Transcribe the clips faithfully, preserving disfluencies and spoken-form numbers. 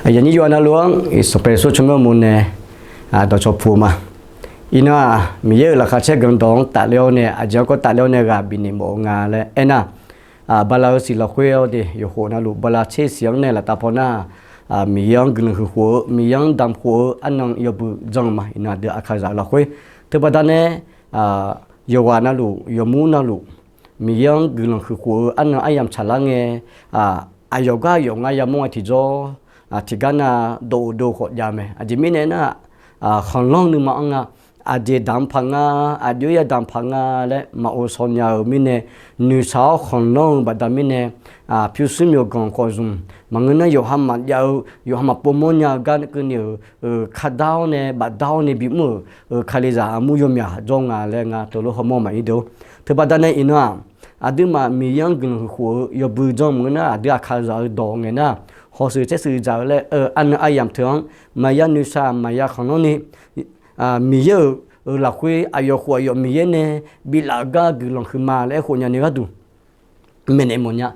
Aqyuif aqnyir yawqha navluf-anr Sanqpaq Yeqsur tsawrmyanr mawr nae dawqcawq puq-eu ma. Iqnan-aq, Miqyaer-euq laqkhaq caer ganq dawq-anr tafler-awr nae, aqjeq-anr kawv tafler-awr nae ghaq bifnaeq mawf-eu nga laer aernar, bala-eu siq lafkhoer-awr de, yawqkhof navluf bala tser siq-anr nae laftav paw nar, Miqyaer-anr guiqlanq huiq khof-eu, Miqyaer-anr damq khof-eu arnan yawbui janr-eu ma. Iqnan aqdui aqkaqzaq-eu lafkhoer teubaqda nae, yawqghaq navluf, yawqmur navluf, Miqyaer-anr guiqlanq huiq khof-eu arnan aryamq tsaqlar ngae, aqyawf gar aqyawf ngar yamawr ngae tiqjawr, tiqgar nav dov-eu dov khawf jav mae. Aqjeq mirnae aernar, khanqlanr nuima-anr nga, aqjeq damq paq nga, aqjox yadamq paq nga laer maqghov shaw nya-eu mirnae, noeqshaq-awr khanqlanr-eu baqda mirnae, pyurshuir myawqganq khawf zmq maqngeur nar, yawqha maqjav-eu, yawqha maqpov mawrnya-eu gar keuvni-euq, kardar-awr nae bafdar-awr nae bimr-euq Kalizaq armur yawmyaq jawr nga laer ngar teulof hawmawr maqir deuq. Teubaqda nae iqnan-aq, aqduimaf Miqyaer-anr guiqlanq huiq khof-eu yawbui janr maqngeur nar, aqdui aqkaqzaq-eu dawq ngae nar, hawshuif tsaershuif dzaq-eu laer arnan aryamq teu-anr maqya noeqshaq maqya khanqlanr ni, Miqyaer-euq lafkhoer aqyawf khof aqyawf Miqyaer nae biflaf-eu gar guiqlanq huiqma laer aerkhof nyani gharduq maeqnaeq mawfnya.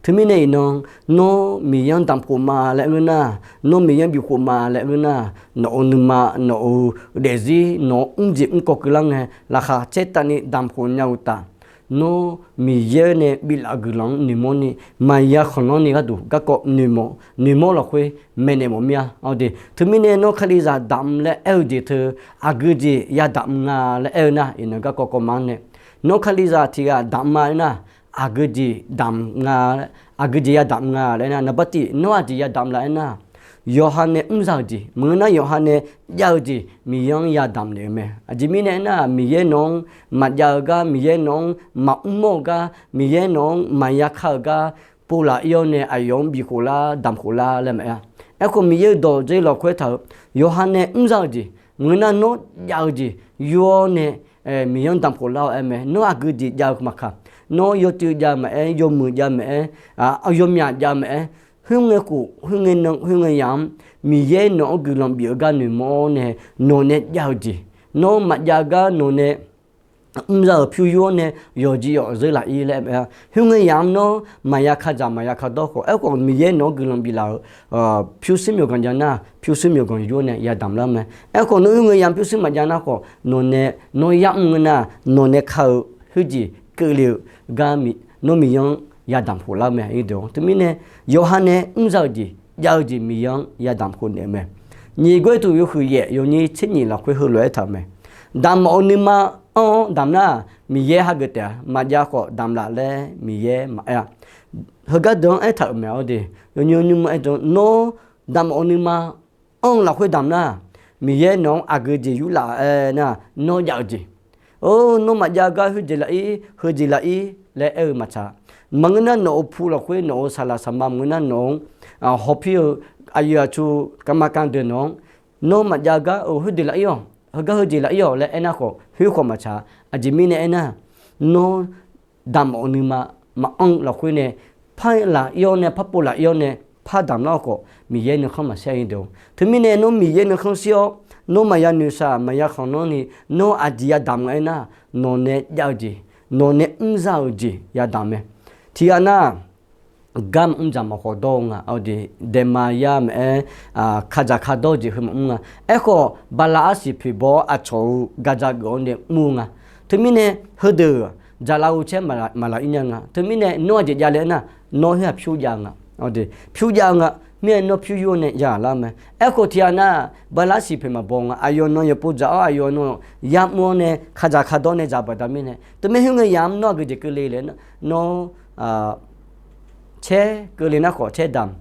Teumirnae iqnan, nawr Miqyaer-anr damq khof ma laer ngeur nar, nawr Miqyaer-anr bif khof ma laer ngeur nar, nawq-euq nuima, nawq-euq daefzir, nawq-euq mrjeq mrkawv keuvlar ngae, laqkhaq caertavni damq khof nya-eu uqtaf, nawr Miqyaer nae biflaf-eu guiqlanq-anr noeqmawr ni, maqya khanqlanr ni gharduq garkawv noeqmawr, noeqmawr lafkhoer maeqnaeq mawf mir-a. Awr de, teumirnae nawr Kalizaq damq laer aer-eu jeq teu, aqgeu jeq yadamq nga laer aer-eu nar, iqnan garkawv kawv ma-anr nae, nawr Kalizaq tiq ghaq damq ma aernar, aqgeu jeq damq nga, aqgeu jeq yadamq nga laer aernar, naqbar tiq nawr aqjeq yadamq laf aernar, yawqha nae mrzaq-eu jeq maqngeur nar, yawqha nae jav-eu jeq Miqyaer-anr yadamq naeq-eu mae. Aqjeq mirnae aernar, Miqyaer nawq-anr maqjav-eu gar, Miqyaer nawq-anr maqmr mawr-eu gar, Miqyaer nawq-anr maqya kar-eu gar, povlaf ir-awr nae aqyawf-anr bif khof lar, damq khof lar laer maqaer-a. Aerkhawf Miqyaer-euq dawq dzer lafkhoer taq-euq, yawqha nae mrzaq-eu jeq maqngeur nar, nawr jav-eu jeq yur-awr nae Miqyaer-anr damq khof lar-awq aer mae. Nawr aqgeu jeq jav-eu maqkaq, nawr yawtuiv jav maqaer, yawmuiq jav maqaer, yawmyaq jav maqaer, khoerngae khof, khoerngae nan, khoerngae yamq-anr Miqyaer nawq-anr guiqlanq bif-eu gar noeqmawr-awr nae, nawq nae jav-eu jeq, nawr maqjav gar nawq nae mrzaq-euq pyur yur-awr nae yawqjeq yawq zeur laf ir laer aer mae-a. Khoerngae yamq-anr nawr maqya kadzaq maqya kadawr khawf, aerkhawf Miqyaer nawq-anr guiqlanq biflaf-euq pyurshuir myawqganq jav nar, pyurshuir myawqganq yur-awr nae yadamq lar mae. Aerkhawf nawr khoerngae yamq pyurshuir maqjav nar khawf, nawq nae, nawr yamr ngeur nar, nawq nae ka-eu khoerjeq keuvle-eu gar nawr Miqyaer-anr yadamq khof lar-eu mae. Teumirnae yawqha nae mrzaq-eu jeq, jav-eu jeq Miqyaer-anr yadamq khof naeq-eu mae. Nyiq gawr tuq yawhuiq yaef yawnyir tser nyiq lafkhoer heulof-aer aertaq-euq mae. Damq mawf-eu nuima anr-awr damq nar, Miqyaer hageuf taef-a. Maqjav khawf damq laf laer Miqyaer maqaer-a. Heugar deuq-anr aertaq-euq mae-awr de, yawnyir nuima aer deuq-anr, nawr damq mawf-eu nuima anr-eu lafkhoer damq nar, Miqyaer nawq-anr aqgeu jeq yurlaf-aer nar, nawr jav-eu jeq, nawr maqjav gar khoerjeq laf ir, heujeq laf ir laer aer-eu maqtsaq. Maqngeur nar nawq-euq pu lafkhoer nawq-euq saqlaq saqma maqngeur nar nawq-anr hawpir-eu aqyuif aqtsu garma kandeuq nawq-anr, nawr maqjav gar-eu khoerdeuq laf ir-awq, heugar heujeq laf ir-awq laer aernar khawf, khoer khawf maqtsaq. Aqjeq mirnae aernar, nawr damq mawf-eu nuima maqanr-eu lafkhoer nae, par laf ir-awr nae, par pov laf ir-awr nae, par damq lar-eu khawf Miqyaer nuikhanr maqshir-a. Teumirnae nawr Miqyaer nuikhanr shir-awr, nawr maqya noeqshaq maqya khanqlanr ni, nawr aqjeq yadamq nga aernar, nawq nae jav-eu jeq, nawq nae mrzaq-eu jeq yadamq mae. Tiqghaq nar, gar maqmr dzaq maqkhawf dawr-eu nga. Awq de, daema yar maqaer, kadzaq kadawr-eu jeq heu maqmr nga. Aerkhawf bala arsiq poeq baw-awr aqcawq-eu gaqdzaq geuf-awr nae mr-eu nga. Teumirnae heudeuq dzaqlaf ghovcaer maqlaq ir nya nga. Teumirnae nawr aqjeq javle aernar, nawr khoer-aq pyur jav-eu nga. Pyur jav-eu nga. Mirnae nawr pyur yur-awr nae yaghaq lar mae. Aerkhawf tiqghaq nar, bala arsiq poeq maqbaw nga. Aqyawf nan yawqpov dzaq-awr, aqyawf nan yamr-awr nae kadzaq kadawr nae dzaq baqda mirnae, teumirnae khoerngae yamq nawr aqgeu jeq keuvle laer nar, nawr caer keuvle nar khawf caer damq,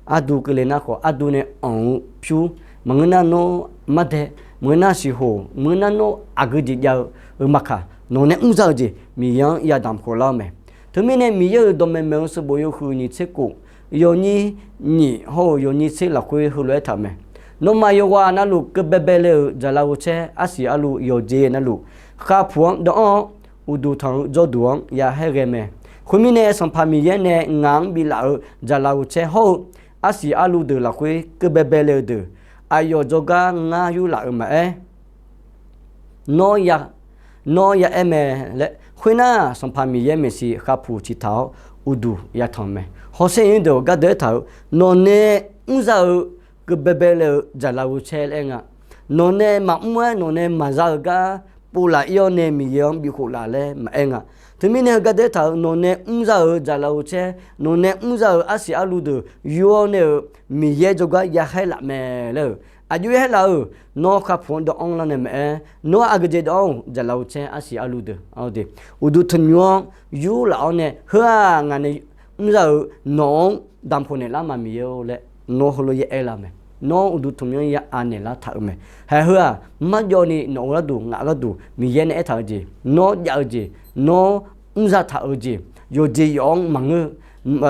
ardu keuvle nar khawf ardu nae anq-eu pyur, maqngeur nar nawr mardae, maqngeur nar siqhoq, maqngeur nar nawr aqgeu jeq jav-eu maqkaq, nawq nae mrzaq-eu jeq Miqyaer-anr yadamq khof lar-eu mae. Teumirnae Miqyaer-euq dawqmaeq maeq-eu sanqbof yawhuiq nyiq tser kof, yawnyir nyiq hawr-eu yawnyir tser lafkhoer heulof-aer taq-euq mae. Nawmaf yawqghaq navluf keuv baebae le-euq dzaqlaf ghovcaer arsiq arluv yawqjeq navluf khavpuq-anr dawvanr-awr, uqduq tanq-eu jawrduq-anr ya haer ghae mae. Khoermirnae Sanqpaq Miqyaer nae ngaq-anr biflaf-eu dzaqlaf ghovcaer hawr-eu arsiq arluv deuq lafkhoer keuv baebae le-eu deuq, aqyawf jawrgar ngar yurlaf-euq maqaer, nawr ya, nawr ya aer mae laer. Khoernar, Sanqpaq Miqyaer maeqshi khavpuq ciqtaq-awr, uqduq yatanq mae. Hawsher aqnyir deuq gardeuv aertaq-euq, nawqnae mr za-eu keuv baebae laer-eu dzaqlaf-eu caer laer aer nga. Nawqnae maqmr-aer nawqnae maqza-eu gar povlaf ir-awr nae Miqyaer-anr bifkhof laf laer maqaer nga. Teumirnae heugar daertaq-euq nawqnae mr za-euq dzaqlaf-eu caer, nawqnae mr za-euq arsiq arluv deuq yur-awr nae-euq Miqyaer jawrgar ya khaer laf mae laer-euq aqjox-aer haer laf-euq, nawr kakhof-anr dawv-anr lar nae maqaer, nawr aqgeujeq dawv-anr-euq dzaqlaf-eu caer arsiq arluv deuq-a de, uqduq tanqnymr-anr yur laf-awr nae, heu-aq ngaq nae mr za-euq nawq-anr damqkhof naeqlar ma Miqyaer-or laer nawr heulof ya aer lar mae. Nawr uqduq tanqnymr ya anaeq lar taq-euq mae. Haeq heu-aq marjawvni nawq-eu gharduq ngaq gharduq Miqyaer nae aertaq-eu jeq, nawr jav-eu jeq, nawr mr za taq-eu jeq, yawqjeq yawf-anr maqngeur,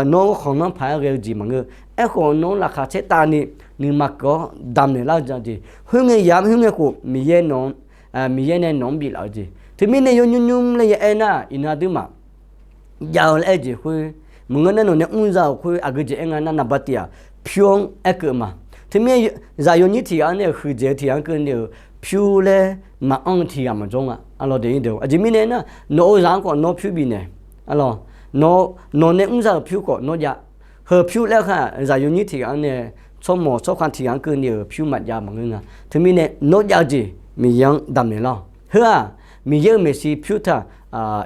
nawr khanqlanr paq-aer ghae-eu jeq maqngeur. Aerkhawf nawr laqkhaq caertavni nuima keuv-awr damqnaeq lar-eu jeq, khoerngae yamq khoerngae khof Miqyaer nawq-anr, Miqyaer nae nawq-anr biflaf-eu jeq. Teumirnae yawnymr nymr laer ya aer nar, iqnan aqduimaf jav-eu laer aer-eu jeq khoer, maqngeur nar nawqnae mr za-euq khoer aqgeujeq aer nga nar, naqba tiq-aq pyur-anr aerkeuv ma. Teumirnae zaq yawnyir tiq ghaq-anr nae-euq huiqdzaeq-eu tiq ghaq-anr keuvni-euq pyur laer maqanr-eu tiq ghaq maqjawr nga. Aqlawq daefnir deuq, aqjeq mirnae nar nawq-euq zaq-anr khawf nawr pyur bifnaeq. Aqlawq, nawq, nawqnae mr za-euq pyur khawf nawr jav. Heu pyur laer-eu khaq zaq yawnyir tiq ghaq-anr nae tsawrmawq tsawrkhav tiq ghaq-anr keuvni-euq pyur maqjav maqngeur nga. Teumirnae nawr jav-eu jeq Miqyaer-anr damqnaeq lar-awq. Heu-aq Miqyaer-euq maeqshi pyur taq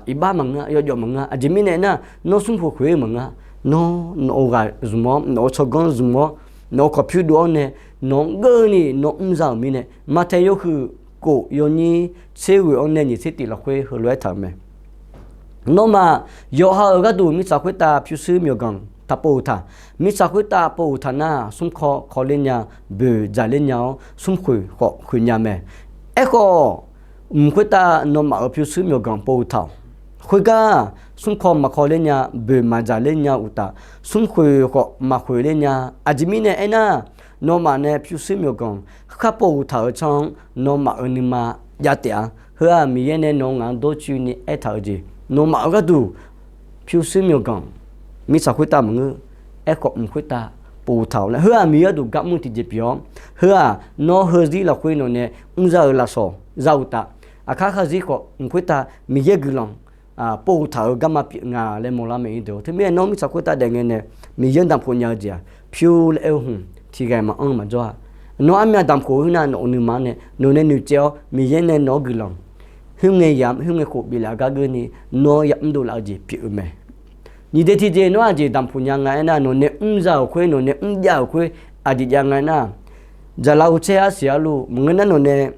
iqbax maqngeur, yawjawf maqngeur. Aqjeq mirnae nar nawr smrkhoeq khoeq-ir maqngeur. Nawr nawq-euq ghaq zmq-awr, nawq-euq tsawrganr zmq-awr, nawq-euq kawqpyur dov-awr nae nawq-anr geurni nawr mr za-euq mirnae, Maqtaeq yawhuiq kof yawnyir tser ghoeq-anr nae nyiq tser tif lafkhoer heulof-aer taq-euq mae. Nawmaf yawqha-euq gharduq mirtsaq khoertav pyurshuir myawqganq taq pov-euq taq. Mirtsaq khoertav pov-euq taq nar, smrkawv kawvler nya, boeq dzaqler nya-awr, smrkhoeq khawf khoeq nya mae. Aerkhawf, mq khoertav nawmaf-euq pyurshuir myawqganq pov-eu taq-awq. Khoergar, smrkawv maqkawvler nya, boeq maqdzaqler nya-eu uqtaf, smrkhoeq khawf maqkhoeqler nya. Aqjeq mirnae aernar, nawmaf nae pyurshuir myawqganq khar pov-euq taq-euq tsanr-anr nawmaf-euq nuima jav taef-a. Heu-aq Miqyaer nae nawq-eu ngaq-anr dawrcoeni aertaq-eu jeq, nawmaf-euq gharduq pyurshuir myawqganq mirtsaq khoertav maqngeur. Aerkhawf mq khoertav pov-eu taq-awq laer, heu-aq Miqyaer gharduq gar mr tiqjeq pyeuf-awr, heu-aq nawr heuzir lafkhoer nawq nae mr za-eu lafsawq za-eu uqtaf, aqkar khar zir khawf mq khoertav Miqyaer guiqlanq pov-eu taq-euq garma pyeuf nga laer mawrlar mae-ir deuq. Teumirnae nawr mirtsaq khoertav daef ngae nae Miqyaer-anr damqkhof nya-eu jeq-aq pyur laer aer-eu hmq tiqghaq maqanr maqjawr-a. Nawr armyav damqkhof khoer nar nawq-euq nuima-anr nae nawq nae noeqtsaev-awr Miqyaer nae nawq-anr guiqlanq, khoerngae yamq khoerngae khof biflaf-eu gar geurni nawr yamr dovlaf-eu jeq pyeuf-eu mae. Nyiq dae tiqjeq nawr aqjeq damqkhof nya nga aernar, nawq nae mr za-euq khoer, nawq nae mr jav-euq khoer aqjeq jav nga aernar, dzaqlaf-eu caer arsiq arluv maqngeur nar nawq nae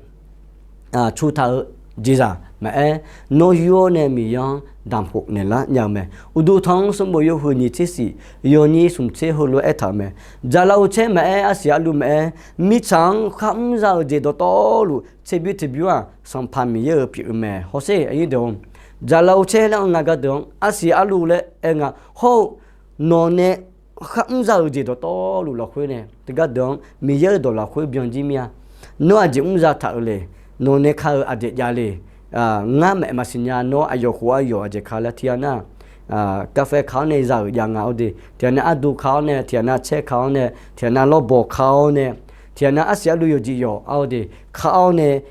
cu taq-eu jeqzaq maqaer, nawr yur-awr nae Miqyaer-anr damqkhof naeqlar nya-eu mae. Uqduq tanq-anr sanqbof yawhuiq nyiq tser shif yawnyir smq tser heulof-aer aertaq-euq mae. Dzaqlaf-eu caer maqaer, arsiq arluv maqaer, mirtsaq-anr khar mr za-eu jeq dawqtawvluf tserbymr teqbymr-aq Sanqpaq Miqyaer-euq pyeuf-eu mae. Hawsher aqnyir deuq-or, dzaqlaf-eu caer laer anr nga gardeuq-anr arsiq arluv laer aer nga. Hawr-eu nawq nae khar mr za-eu jeq dawqtawvluf lafkhoer nae teugar deuq-anr Miqyaer-euq dawq lafkhoer byan jir mir-a. Nawr aqjeq mr za taq-euq le? Nawq nae ka-eu aqjeq jav le? Ngar maeq maqsiq nya. Nawr aqyawf khof aqyawf aqjeq ka laer tiq ghaq nar, kafhae ka-awr nae za-euq jav nga-awr de, tiq ghaq nar ardu ka-awr nae, tiq ghaq nar caer ka-awr nae, tiq ghaq nar lawrbawq ka-awr nae, tiq ghaq nar arsiq arluv yawqjeq yawq-awr de ka-awr nae,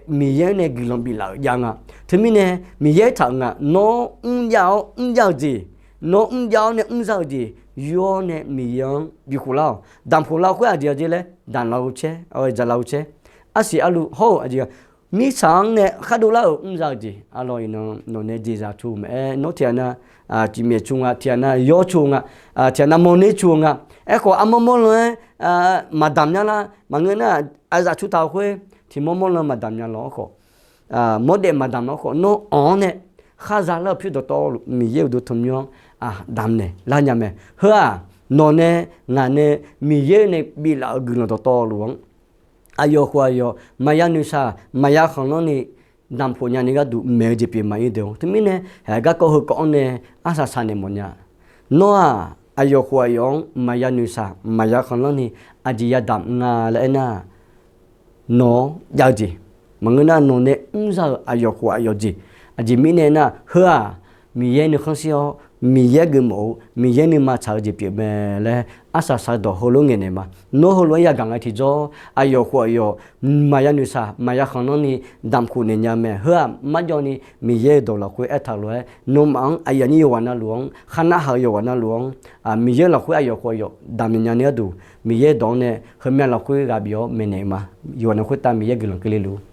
Miqyaer nae guiqlanq biflaf-euq jav nga. Teumirnae Miqyaer taq-euq nga, nawr mrjav-awr mrjav-eu jeq, nawr mrjav-awr nae mrza-eu jeq yur-awr nae Miqyaer-anr bikhof lar-awq. Damqkhof lar-eu khoer aqjeq aqjeq laer, damqlaf-eu caer, dzaqlaf-eu caer, arsiq arluv hawr-eu aqjeq mirtsaq-anr nae khar dovlar-euq mrza-eu jeq, aqlawq iqnan nawq nae jeqzaq cu maqaer, nawr tiq ghaq nar cifmyaef cu nga, tiq ghaq nar yawr cu nga, tiq ghaq nar mawrner cu nga. Aerkhawf armawr mawrlan-aer maqdamq nya lar. Maqngeur nar aqzaf cu taq-euq khoer tiq mawr mawrlan maqdamq nya lawq. Aerkhawf mawrdaef maqdamq lawq. Aerkhawf nawr anq-anr nae khar za lar-eu pyur dawqtawvluf Miqyaer uqduq tanqnymr-anr damqnaeq lar nya mae. Heu-aq nawq nae ngaq nae Miqyaer nae biflaf-eu guiqlanq dawqtawvluf-anr aqyawf khof aqyawf maqya noeqshaq maqya khanqlanr ni damqkhof nyani gharduq maeq-eu jeq pyeuf maqir deuq-or. Teumirnae haeq garkawv heukawv-anr nae arsaq saq naeq mawf nya. Nawr-aq aqyawf khof aqyawf-anr maqya noeqshaq maqya khanqlanr ni aqjeq yadamq nga laer aernar, nawq-anr jav-eu jeq, maqngeur nar nawq nae mrza-eu aqyawf khof aqyawf jeq, aqjeq mirnae aernar heu-aq Miqyaer nuikhanr shir-awr Miqyaer geufmawf-eu Miqyaer nuima tsaq-eu jeq pyeuf mae laer arsaq saqdawq heulof ngaeqnaeq ma. Nawr heulof-aer yagaq ngae tiqjawr, aqyawf khof aqyawf maqya noeqshaq maqya khanqlanr ni damqkhof naeq nya mae. Heu-aq marjawv ni Miqyaer-euq dawq lafkhoer aertaq lof-aer, nawmaf-anr aqyuif aqnyir yawqghaq navluf-anr, kharnar haq-eu yawqghaq navluf-anr, Miqyaer lafkhoer aqyawf khof aqyawf damqnaeq nya ni gharduq, Miqyaer dawq-anr nae heumya lafkhoer ghaq bif-awr maeqnaeq-eu ma. Yawqghaq navluf khoertav Miqyaer guiqlanq keuvle luf-ur.